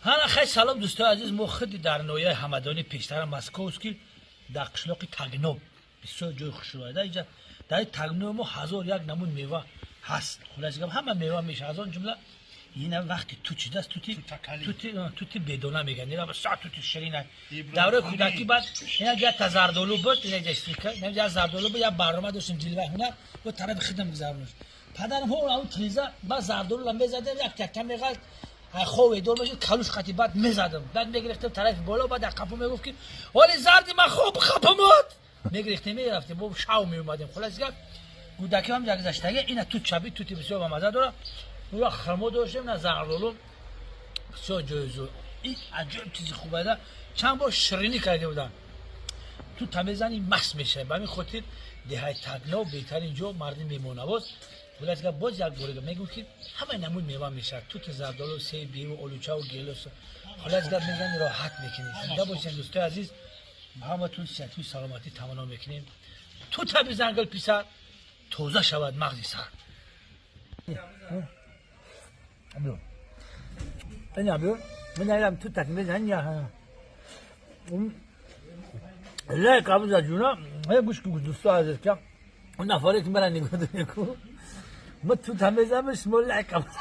Ҳана хай, салом, дӯстои азиз. Мо худи дар ноҳияи Ҳамадонӣ, пештара Московский, дар қишлоқи Тагноб, бисёр ҷои хушрӯяда. Инҷа дар Тагноб мо ҳазор як намуд мева ҳаст. Хулоса гап, ҳама мева меша, аз он ҷумла ина вақти тут шудааст, тути Тутакали. Тути бедона мегӯянд. Ина бисёр тути ширин. Иброҳим давраи Хунӣ. кӯдакӣ баъд ина ҷа зардолу буд, ина ҷа стика, ина ҷа зардолу буд. Як барнома доштем, ҷилваи ҳунар, бо тарафи хидам гузаронаш. Падарам ҳо ау триза, баъд зардолуро мезадем, як такка меғалт, ай хов эдор мешуд, калуш қати баъд мезадам, баъд мегирифтем тарафи боло. Баъд дар қапу мегуфт, ки ҳоли зарди ман хоб қапамуд. Мегирифтем, мерафтем, бо шав меомадем. Хулоса гап, кӯдакӣ ҳам гузаштагӣ. Ина тут чаби, тути бисёр бамаза дорад. Ва хурмо доштем, на зардолу. Бисёр ҷои зур. Ин аҷоиб чизи хуб ада. Чанд бор ширинӣ карда будам. Тута мезанӣ, маст мешавӣ. Ба ҳамин хотир деҳаи Тагноб беҳтарин ҷо, мардим меҳмонавоз. Хулоса гап, боз як бори мегӯм, ки ҳамаи намуд мева мешавад: тути, зардолу, себ, беву, олучаву гелосу. Хулоса гап, мезанӣ, роҳат мекунӣ. Зинда бошед, дӯстои азиз. Ба ҳаматун сиҳату саломатӣ таманно мекунем. Тута бизан, гул писар, тоза шавад мағзи сар. Биё. Ина биё. Ина илам тутак мезани я. Лайк абуза ҷуна. Э, гӯш ку, дӯсто азиз, ка. Он нафаре ки мара нигоҳ мекун. Ма тута мезанам, шумо лайк абуза.